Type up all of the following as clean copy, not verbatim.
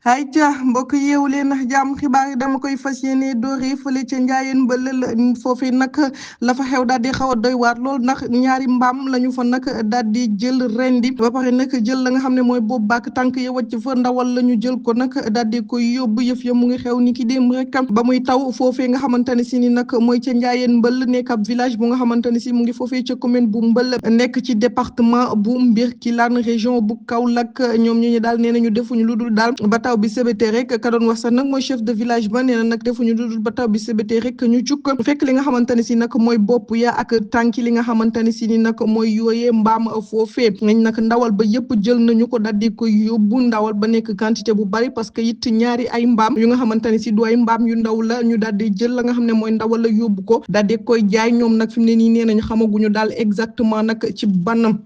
ayca mbokk yeewu leen ndax jàmm xibaar yi dama koy fas yéene doore fële ca njaayeen mbëlël foofee nag la fa xew daal di xaw a doy waar lool ndax ñaari mbaam la ñu fa nag daal di jël rendi ba pare nag jël la nga xam ne mooy boobu baak tànk ya wàcc fa ndawal la ñu jël ko nag daal di koy yóbbu yëf ya mu ngi xew ni ki démb rek ba muy taw foofee nga xamante ne si ni nag mooy ca njaayeen mbël nekk ab village bu nga xamante ne si mu ngi foofee ca commune bu mbël nekk ci département bu Mbirkilaan région bu Kaolack ñoom ñu daal nee nañu defuñu lu dul daal ba taw bi sebete rek ka doon wax sax nag mooy chef de village ba nee na nag defuñu dudul ba taw bi sebete rek ñu cukk fekk li nga xamante ne si nag mooy bopp ya ak tànki li nga xamante ne si ni nag mooy yooyee mbaam foofee ngañ nag ndawal ba yëpp jël nañu ko daal di koy yóbbu ndawal ba nekk quantité bu bari parce que it ñaari ay mbaam yu nga xamante ne si du ay mbaam yu ndaw la ñu daal di jël la nga xam ne mooy ndawal la yóbbu ko daal di koy jaay ñoom nag fi mu ne nii nee nañu xamaguñu daal exactement nag ci ban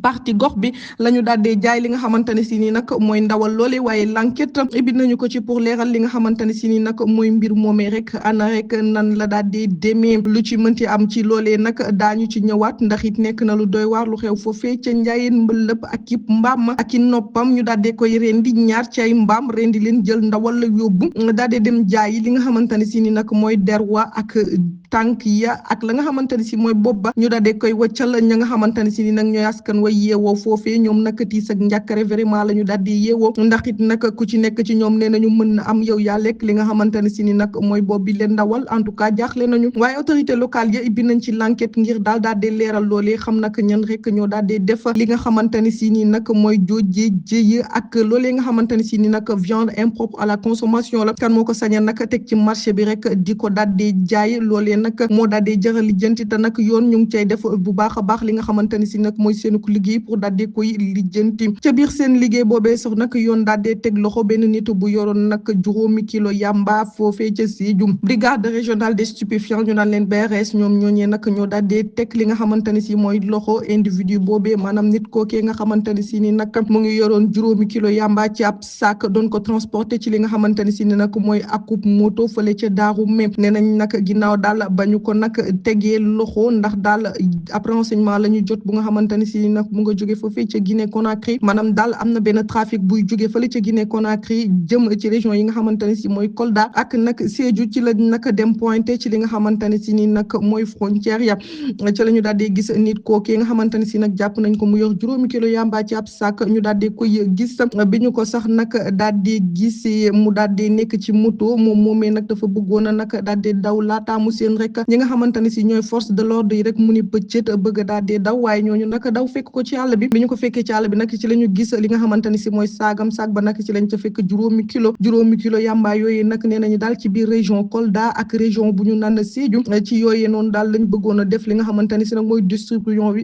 parti gox bi la ñu daal di jaay li nga xamante ne si nii nag mooy ndawal loole waaye l'enquête ibbi nañu ko ci pour leeral li nga xamante ne si nii nag mooy mbir moomee rek ana rek nan la daal di demee lu ci mënti am ci loolee nag daañu ci ñëwaat ndax it nekk na lu doy waar lu xew foofee ca njaayeen mbëlëb ak i mbaam ak i noppam ñu daal di koy rendi ñaar ci ay mbaam rendi leen jël ndawal la yóbbu daal di dem jaay li nga xamante ne si nii nag mooy derwa ak tànk ya ak la nga xamante ne si mooy bopp ba ñu daal di koy waccal ña nga xamante ne si ni nag ñooy askan way yeewoo foofee ñoom nag tiis ak njàkkare vraiment la ñu daal di yeewoo ndax it nag ku ci nekk ci ñoom nee nañu mën na am yow yaa lekk li nga xamante ne si ni nag mooy bopp bi leen ndawal en tout cas jaaxle nañu waaye autorité locale ya ibbi nañ ci l'enquête ngir daal di leeral loolee xam nag ñan rek ñoo daal di def li nga xamante ne si ni nag mooy joojee jëye ak loolee nga xamante ne si ni nag viande impropre à la consommation la kan moo ko saña nag teg ci marché bi rek di ko daal di jaay loolee nag moo daal di jëral lijjanti te nag yoon ñu ngi cay def bu baax a baax li nga xamante ne si nag mooy seen ko liggéey pour daal di koy lijjanti ca biir seen liggéey boobee sax nag yoon daal di teg loxo benn nit bu yoroon nag 5 kilo yamba foofee ca Sédhiou brigade régionale des stupéfiants ñu naan leen BRS ñoom ñooñee nag ñoo daal di teg li nga xamante ne si mooy loxo individu boobee maanaam nit kookee nga xamante ne si ni nag mu ngi yoroon 5 kilo yamba ci ab sac doon ko transporté ci li nga xamante ne si ni nag mooy akub moto fële ca Daaru Mem nee nañ nag ginnaaw daal bañu ko nag tegee loxo ndax daal ab renseignement la ñu jot bu nga xamante ne si nag mu nga jóge foofee ca Guinée Conakry maanaam daal am na benn trafic buy jóge fële ca Guinée Conakry jëm ci région yi nga xamante ne si mooy Kolda ak nag Sédhiou ci la nag dem pointé ci li nga xamante ne si ni nag mooy frontière ya ci la ñu daal di gis nit kookee nga xamante ne si nag jàpp nañ ko mu yor 5 kilo yamba ci ab sac ñu daal di koy gis bi ñu ko sax nag daal di gis mu daal di nekk ci moto moom moomee nag dafa bëggoon a nag daal di daw laataamu seen rek ñi nga xamante ne si ñooy force de l'ordre yi rek mu ni bëccët bëgg daal di daw waaye ñooñu nag daw fekk ko ci àll bi ñu ko fekkee ci àll bi nag ci la ñu gis li nga xamante ne si mooy saag ba nag ci lañ ca fekk 5 kilo yamba yooyu nag nee nañu daal ci biir région Kolda ak région bu ñu naan Sédhiou ci yooyee noonu daal lañ bëggoon a def li nga xamante ne si nag mooy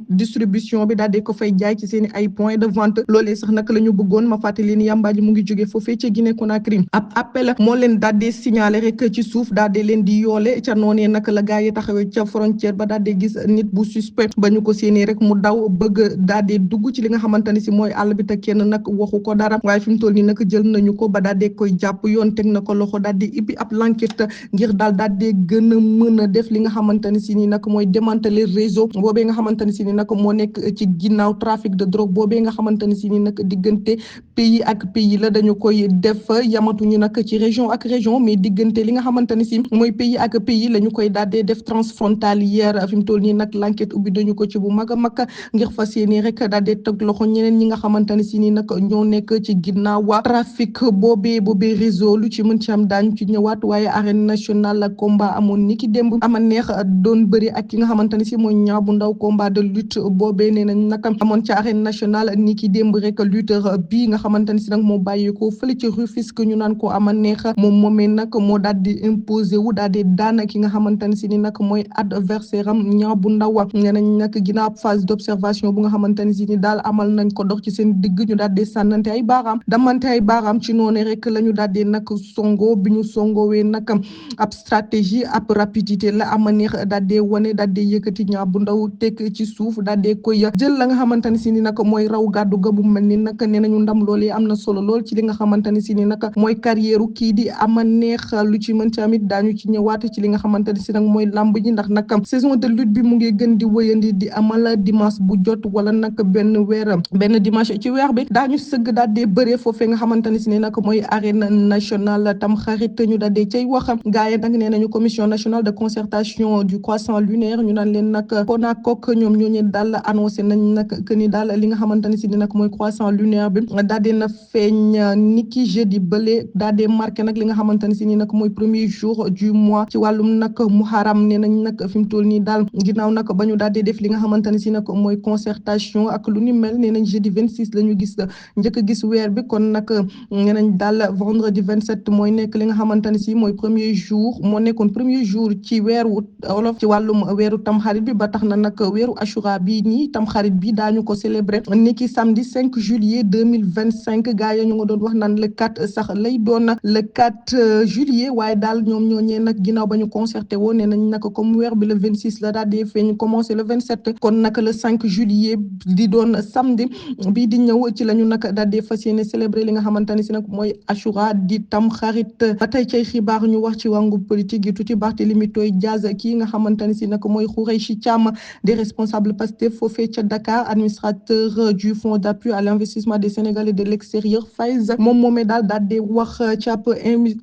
distribution bi daal di ko fay jaay ci seen i ay point de vente loolee sax nag la ñu bëggoon ma fàttali ni yamba ji mu ngi jóge foofee ca Guinée Conakry ab appel moo leen daal di signaler rek ci suuf daal di leen di yoole ca noonee nag la gaa yi taxawee ca frontière ba daal di gis nit bu suspect ba ñu ko séenee rek mu daw bëgg daal di dugg ci li nga xamante ne si mooy àll bi te kenn nag waxu ko dara waaye fi mu toll nii nag jël nañu ko ba daal di koy jàpp yoon teg na ko loxo daal di ibbi ab l'enquête ngir daal di gën a mën a def li nga xamante ne si ni nag mooy démanteler réseau boobee nga xamante ne si ni nag moo nekk ci ginnaaw trafic de drogue boobee nga xamante ne si ni nag diggante pays ak pays la dañu koy def yamatuñu nag ci région ak région mais diggante li nga xamante ne si mooy pays ak pays la ñu koy daal di def transfrontalière fi mu toll nii nag l'enquête ubbi dañu ko ci bu mag a mag ngir fas yéene rek daal di teg loxo ñeneen ñi nga xamante ne si ni nag ñoo nekk ci ginnaaw waa trafic boobee réseau lu ci mën ci am daañu ci ñëwaat waaye arène nationale la combat amoon ni ki démb ama neex doon bëri ak ki nga xamante ne si mooy Niang bu Ndaw combat de lutte boobee nee nañ nag amoon ci arène nationale ni ki démb rek lutteur bii nga xamante ne si nag moo bàyyeekoo fële ci Rufisque ñu naan ko ama neex moom moomee nag moo daal di imposé wu daal di daan ki nga xamante ne si ni nag mooy adversaire am Niang bu Ndaw nee nañ nag ginnaaw phase d'observation bu nga xamante ne si ni daal amal nañ ko dox ci seen digg ñu daal di sànnante ay baaraam damante ay baaraam ci noonu rek la ñu daal di nag songo bi ñu songowee nag ab stratégie ab rapidité la ama neex daal di wane daal di yëkkati Niang bu Ndaw teg ci suuf daal di koy jël la nga xamante ne si ni nag mooy raw gàddu ga bu mel ni nag nee nañu ndam loolee am na solo lool ci li nga xamante ne si ni nag mooy carrière kii di ama neex lu ci mën ci amit daañu ci ñëwaat ci li nga xamante ne si si nag mooy làmb ji ndax nag saison de lutte bi mu ngi gën di wëyandi di amal dimanche bu jot wala nag benn dimanche ci weer bi daañu sëgg daal di bëree foofee nga xamante ne si ne nag mooy arène nationale tam xarit ñu daal di cay wax gaay nag nee nañu commission nationale de concertation du croissant lunaire ñu naan leen nag CONACOC ñoom ñooñu daal annoncé nañ nag que ni daal li nga xamante ne si ni nag mooy croissant lunaire bi daal di na feeñ niki jeudi bële daal di marqué nag li nga xamante ne si ni nag mooy premier jour du mois ci wàllum nag muharam nee nañ nag fi mu toll nii daal ginnaaw nag ba ñu daal di def li nga xamante ne si nag mooy concertation ak lu ni mel nee nañ jeudi 26 la ñu gis njëkk a gis weer bi kon nag nee nañ daal vendredi 27 mooy nekk li nga xamante ne si mooy premier jour moo nekkoon premier jour ci weeru wolof ci wàllum weeru tamxarit bi ba tax na nag weeru ashura bii nii tamxarit bi daañu ko célébrer niki samedi 5 juillet 2025 gaa yi ñu nga doon wax naan le 4 sax lay doon le 4 juillet waaye daal ñoom ñooñee nag ginnaaw ba ñu concerté woon nee nañ nag comme weer bi le 26 la daal di feeñ commencé le 27 kon nag le 5 juillet di doon samedi bii di ñëw ci la ñu nag daal di fas yéene célébrer li nga xamante ne si nag mooy ashura di tamxarit ba tey cay xibaar ñu wax ci wàngu politique yi tuuti Barthélémy Dias kii nga xamante ne si nag mooy Khoureychi Thiam des responsables Pastef foofee ca Dakar administrateur du fonds d'appui à l'investissement des Sénégalais de l'extérieur FAISE moom moomee daal di wax ci ab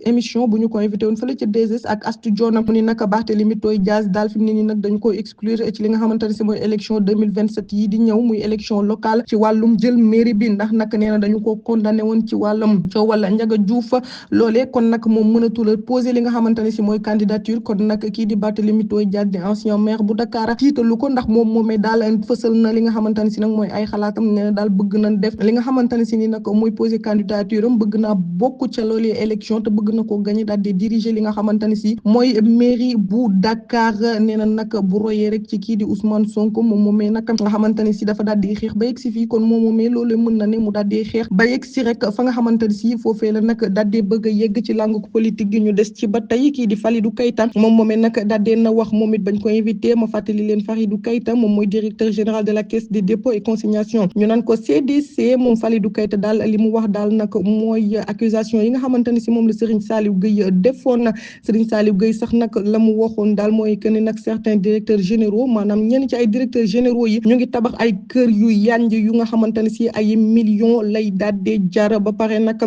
émission bu ñu ko invité woon fële ca 2S ak Astou Dione mu ni nag Barthélémy Dias daal fi mu ne nii nag dañu ko exclure ci li nga xamante ne si mooy élection 2027 yi di ñëw muy élection locale ci wàllum jël mairie bi ndax nag nee na dañu ko condamné woon ci wàllum coowal Ndiaga Diouf loolee kon nag moom mënatul a poser li nga xamante ne si mooy candidature kon nag kii di Barthélémy Dias di ancien maire bu Dakar tiitalu ko ndax moom moomee daal fësal na li nga xamante ne si nag mooy ay xalaatam nee na daal bëgg nañ def li nga xamante ne si ni nag mooy poser candidature am bëgg naa bokk ca loolee élection te bëgg na ko gagné daal di diriger li nga xamante ne si mooy mairie bu Dakar nee na nag bu royee rek ci kii di Ousmane Sonko moom moomee nag nga xamante ne si dafa daal di xeex ba yegg si fii kon moom moomee loolu mën na ne mu daal di xeex ba yegg si rek fa nga xamante ne si foofee la nag daal di bëgg a yegg ci langue politique gi ñu des ci ba tey kii di Falidou Keita moom moomee nag daal di na wax moom it bañ ko invité ma fàttali leen Falidou Keita moom mooy directeur général de la caisse des dépôts et consignation ñu naan ko CDC moom Falidou Keita daal li mu wax daal nag mooy accusation yi nga xamante ne si moom la Serigne Saliou Gueye defoon na Serigne Saliou Gueye sax nag la mu waxoon daal mooy que ne nag certains directeurs généraux maanaam ñenn ci ay directeurs généraux yi ñu ngi tabax ay kër yu yanj yu nga xamante ne si ay millions lay daal di jar ba pare nag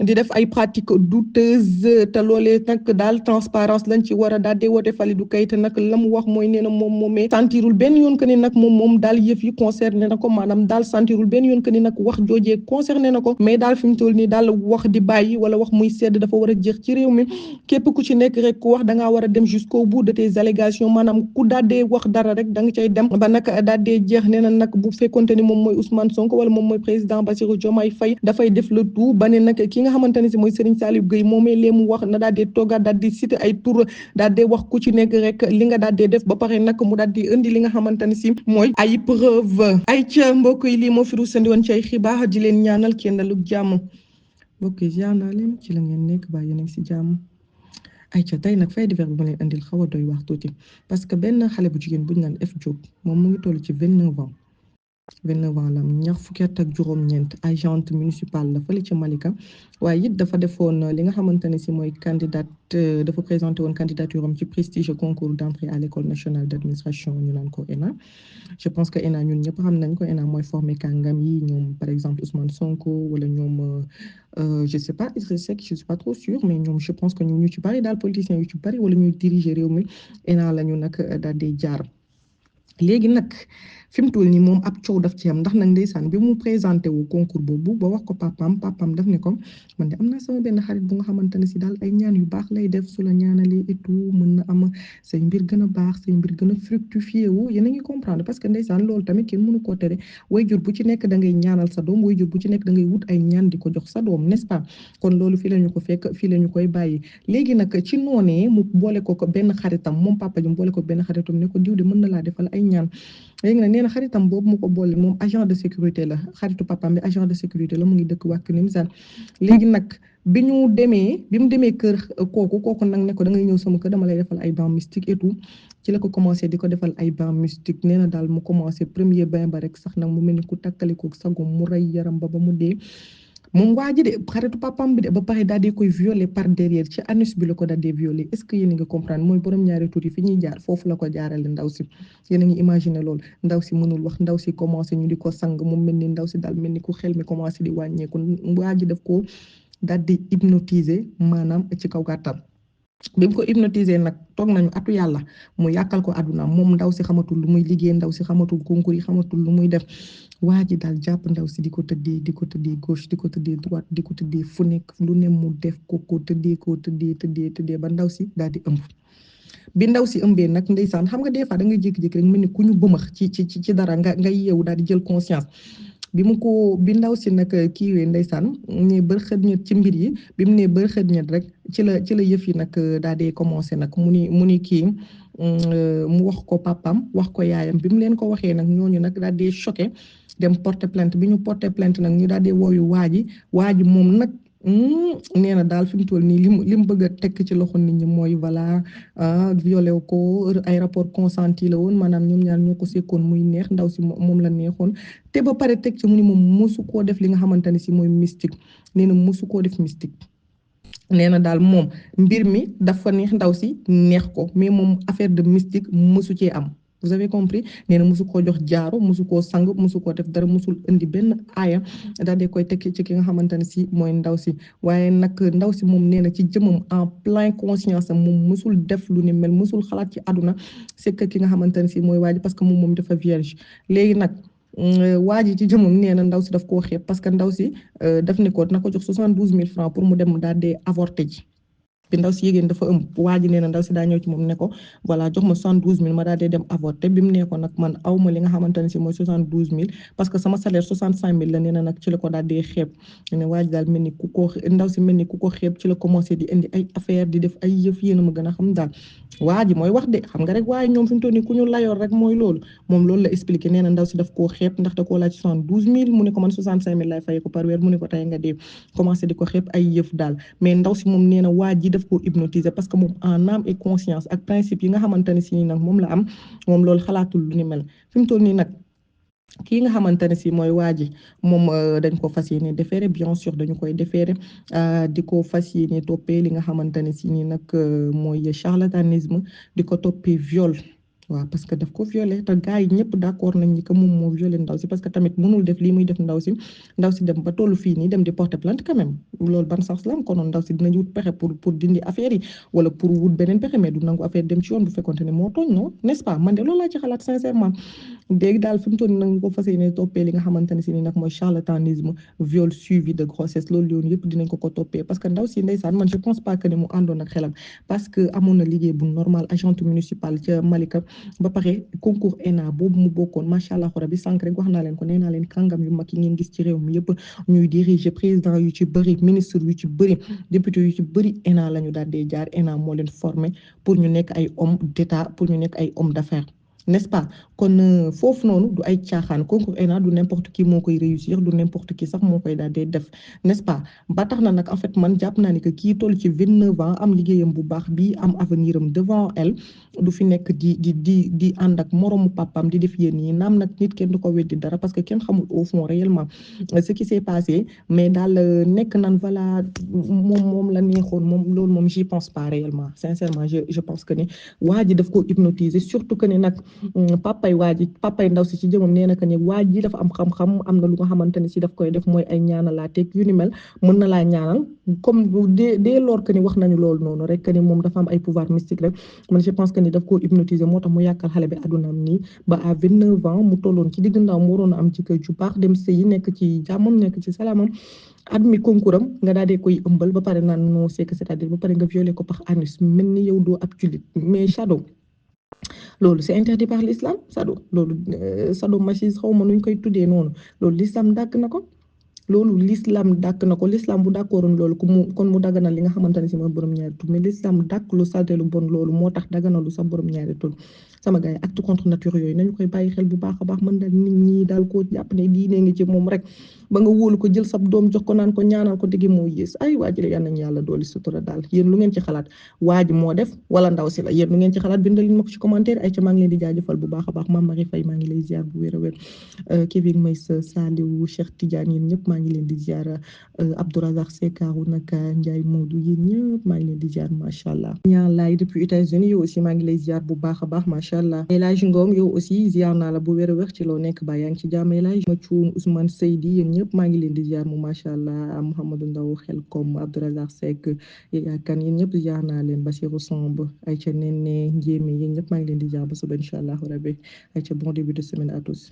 di def ay pratiques douteuses te loolee nag daal transparence lañ ci war a daal di woote Falidou Keita nag la mu wax mooy nee na moom moomee sentirul benn yoon que ni nag moom daal yëf yi concerné na ko maanaam daal sentirul benn yoon que ni nag wax joojee concerné na ko mais daal fi mu toll nii daal wax di bàyyi wala wax muy sedd dafa war a jeex ci réew mi képp ku ci nekk rek ku wax da ngaa war a dem jusqu'au bout de tes allégations maanaam ku daal di wax dara rek da nga cay dem ba nag daal di jeex nee na nag bu fekkonte ni moom mooy Ousmane Sonko wala moom mooy président Bassirou Diomaye Faye dafay def le tout ba ne nag ki nga xamante ne si mooy Serigne Saliou Gueye moomee lee mu wax na daal di toogaat daal di cité ay tur daal di wax ku ci nekk rek li nga daal di def ba pare nag mu daal di indi li nga xamante ne si mooy ay preuve ay ca mbokk yi lii moo fi ruusandi woon ci ay xibaar di leen ñaanal kenn dalug jàmm mbokk yi ziar naa leen ci la ngeen nekk ba yéen a ngi si jàmm ay ca tey nag fay divers bi ma leen indil xaw a doy wax tuuti parce que benn xale bu jigéen bu ñu naan F Diop moom mu ngi toll ci 29 ans 29 ans la ñaar fukki at ak juróom-ñeent agente municipale la fële ca Malika waaye it dafa defoon li nga xamante ne si mooy candidate dafa présenté woon candidature am ci prestigieux concours d'entrée à l'école nationale d'administration ñu naan ko ENA je pense que ENA ñun ñëpp xam nañ ko ENA mooy formé kàngam yi ñoom par exemple Ousmane Sonko wala ñoom je sais pas Idriss Seck je suis pas trop sûre mais ñoom je pense que ñu ci bari daal politiciens yu ci bari wala ñuy diriger réew mi ENA la ñu nag daal di jaar léegi nag fi mu toll nii moom ab coow daf ci am ndax nag ndeysaan bi mu présenté wu concours boobu ba wax ko papaam daf ne ko man de am naa sama benn xarit bu nga xamante ne si daal ay ñaan yu baax lay def su la ñaanalee et tout mën na am say mbir gën a baax say mbir gën a fructifié wu yéen a ngi comprendre parce que ndeysaan loolu tamit kenn mënu koo tere wayjur bu ci nekk da ngay ñaanal sa doom wayjur bu ci nekk da ngay wut ay ñaan di ko jox sa doom n'est-ce pas kon loolu fii la ñu ko fekk fii la ñu koy bàyyi léegi nag ci noonee mu boole ko benn xaritam moom papa ji mu boole ko benn xaritam ne ko diw de mën na laa defal ay ñaan léegi nag nee na xaritam boobu mu ko boole moom agent de sécurité la xaritu papaam bi agent de sécurité la mu ngi dëkk wàkk Nimzat léegi nag bi mu demee kër kooku nag ne ko da ngay ñëw sama kër dama lay defal ay bain mystique et tout ci la ko commencé di ko defal ay bain mystique nee na daal mu commencé premier bain ba rek sax nag mu mel ni ku takkali ko sagom mu rey yaram ba mu dee moom waa ji de xaritu papam bi de ba pare daal di koy violer par derrière ci anus bi la ko daal di violer est-ce que yéen a ngi comprendre mooy borom ñaari tur yi fi ñuy jaar foofu la ko jaarale ndaw si yéen a ngi imaginer loolu ndaw si mënul wax ndaw si commencé ñu di ko sang mu mel ni ndaw si daal mel ni ku xel mi commencé di wàññeeku waa ji daf ko daal di hypnotiser maanaam ci kaw gàttal. bi mu ko hypnotiser nag toog nañu atu yàlla mu yàkkal ko àdduna moom ndaw si xamatul lu muy liggéey ndaw si xamatul concours yi xamatul lu muy def waa ji daal jàpp ndaw si di ko tëddee gauche di ko tëddee droite di ko tëddee fu nekk lu ne mu def ko tëddee ba ndaw si daal di ëmb. bi ndaw si ëmbee nag ndeysaan xam nga des fois da ngay jékki-jékki rek mel ni ku ñu bëmax ci dara nga yeewu daal di jël conscience. bi ndaw si nag kiiwee ndeysaan ne bër xët ñet ci mbir yi bi mu ne bër xët ñet rek ci la yëf yi nag daal di commencé nag mu ni kii mu wax ko papam wax ko yaayam bi mu leen ko waxee nag ñooñu nag daal di choqué dem porter plainte bi ñu porter plainte nag ñu daal di wooyu waa ji moom nag nee na daal fi mu toll nii li mu bëgg a tekk ci loxo nit ñi mooy voilà violé wu ko ay rapport consenti la woon maanaam ñoom ñaar ñoo ko sekkoon muy neex ndaw si moom la neexoon te ba pare teg ci mu ni moom mosu koo def li nga xamante ne si mooy mystique nee na mosu koo def mystique. nee na daal moom mbir mi dafa neex ndaw si neex ko mais moom affaire de mystique mosu cee am. vous avez compris nee na mosu koo jox jaaro mosu koo sang mosu koo def dara mosul indi benn aaya daal di koy tekki ci ki nga xamante ne si mooy ndaw si waaye nag ndaw si moom nee na ci jëmam en plein conscience am moom mosul def lu ni mel mosul xalaat ci àdduna c'est que ki nga xamante ne si mooy waa ji parce que moom dafa vierge léegi nag waa ji ci jëmam nee na ndaw si daf koo xeeb parce que ndaw si daf ne ko na ko jox 72 000 francs pour mu dem daal di avorter ji. bi ndaw si yégéen dafa ëmb waa ji nee na ndaw si daa ñëw ci moom ne ko voilà jox ma 72 000 ma daal di dem avorté bi mu ne ko nag man aw ma li nga xamante ne si mooy 72 000 parce que sama salaire 65 000 la nee na nag ci la ko daal di xeeb ne waa ji daal mel ni ku ko ndaw si mel ni ku ko xeeb ci la commencé di indi ay affaire di def ay yëf yéen a ma gën a xam daal waa ji mooy wax de xam nga rek waaye ñoom fi mu toll nii ku ñu layoor rek mooy loolu moom loolu la expliqué nee na ndaw si daf koo xeeb ndax da koo laaj 72 000 mu ne ko man 65 000 lay fay ko par weer mu ne ko tey nga dee commencé di ko xeeb ay yëf daal mais ndaw si moom nee na waa ji daf koo hypnotiser parce que moom en âme et conscience ak principe yi nga xamante ne si nag moom la am moom loolu xalaatul lu ni mel fi mu toll nii nag kii nga xamante ne si mooy waa ji moom dañ ko fas yéene déféré bien sûr dañu koy déféré di ko fas yéene toppee li nga xamante ne si ni nag mooy charlatanisme di ko toppee viol waaw parce que daf ko violé te gars yi ñëpp d'accord nañ ni que moom moo violé ndaw si parce que tamit mënul def lii muy def ndaw si dem ba tollu fii nii dem di porter plainte quand même loolu ban sens la am konoon ndaw si dinañ wut pexe pour dindi affaire yi wala pour wut beneen pexe mais du nangu affaire dem ci yoon bu fekkonte ne moo tooñ non n'est-ce pas man de loolu laa ci xalaat sincèrement léegi daal fi mu toll nii nag ñu ko fas yéene toppee li nga xamante ne si ni nag mooy charlatanisme viol suivi de grossesse loolu yoon yëpp dinañ ko toppee parce que ndaw si ndeysaan man je pense pas que ne mu àndoon ak xelam parce que amoon na liggéey bu normal agente municipale ca Malika ba pare concours ENA boobu mu bokkoon macha allah rabi sànq rek wax naa leen ko nee naa leen kàngam yu mag yi ngeen gis ci réew mi yëpp ñuy diriger président yu ci bëri ministre yu ci bëri député yu ci bëri ENA la ñu daal di jaar ENA moo leen formé pour ñu nekk ay homme d'état pour ñu nekk ay homme d'affaires n'est-ce pas kon foofu noonu du ay caaxaan concours ENA du n'importe qui moo koy réussir du n'importe qui sax moo koy daal di def n'est-ce pas ba tax na nag en fait man jàpp naa ni que kii toll ci 29 ans am liggéeyam bu baax bi am avenir am devant elle du fi nekk di ànd ak moromu papam di def yéen yi naam nag nit kenn du ko weddi dara parce que kenn xamul au fond réellement ce qui s'est passé mais daal nekk nan voilà moom la neexoon moom loolu moom j'y pense pas réellement sincèrement je pense que ni waa ji daf ko hypnotiser surtout que ni nag papay ndaw si ci jëmam nee na que ni waa ji dafa am xam-xam am na lu nga xamante ne si daf koy def mooy ay ñaanalaateeg yu ni mel mën na laa ñaanal comme dès lors que ni wax nañu loolu noonu rek que ni moom dafa am ay pouvoir mystique rek man je pense que ni daf koo hypnotiser moo tax mu yàkkal xale bi àddunaam nii ba à 29 ans mu tolloon ci digg ndaw mu waroon a am ci kër ju baax dem sëyi nekk ci jàmmam nekk ci salaamam admis concours am nga daal di koy ëmbal ba pare naan non c'est que c'est-à-dire ba pare nga violé ko par anus mel ni yow doo ab jullit mais Shadow loolu c'est interdit par l'islam loolu sadomasochisme xaw ma nuñ koy tuddee noonu loolu l'islam dàkk na ko loolu l'islam dàkk na ko l'islam bu d'accordoon loolu kon mu daganal li nga xamante ne si mooy borom ñaari tur mais l'islam dàkk lu salte lu bon loolu moo tax daganalu sax borom ñaari tur sama gars yi acte contre nature yooyu nañu koy bàyyi xel bu baax a baax mën daal nit ñi daal koo jàpp ne diine ngi ci moom rek ba nga wóolu ko jël sab doom jox ko naan ko ñaanal ko digi moo yées ay waa ji yal nañu yàlla dooli sutura daal yéen lu ngeen ci xalaat waa ji moo def wala ndaw si la yéen lu ngeen ci xalaat bindal ma ko ci commentaire ay ca maa ngi leen di jaajëfal bu baax a baax Mame Marie Faye maa ngi lay ziar bu wér a wér Kevin Meïssa Saliou Cheikh Tidiane yéen ñëpp maa ngi leen di ziar Abdourazak Sekaru naka Ndiaye Modou yéen ñëpp maa ngi leen di ziar macha allah ñaa laay depuis États-Unis yow aussi maa ngi lay ziar bu baax a baax macha allah El Hadj Ngom yow aussi ziar naa la bu wér a wér ci loo nekk ba yaa ngi ci jàmm El Hadj ma cuun Ousmane Seydi yéen ñëpp maa ngi leen di ziar mu macha allah Mouhamadou Ndaw Xelkom Abdourazak Seck yaakan yéen ñëpp ziar naa leen Basirou Samb ay ca Nene Ndiémé yéen ñëpp maa ngi leen di ziar ba suba incha allah rabbi ay ca bon début de semaine à tous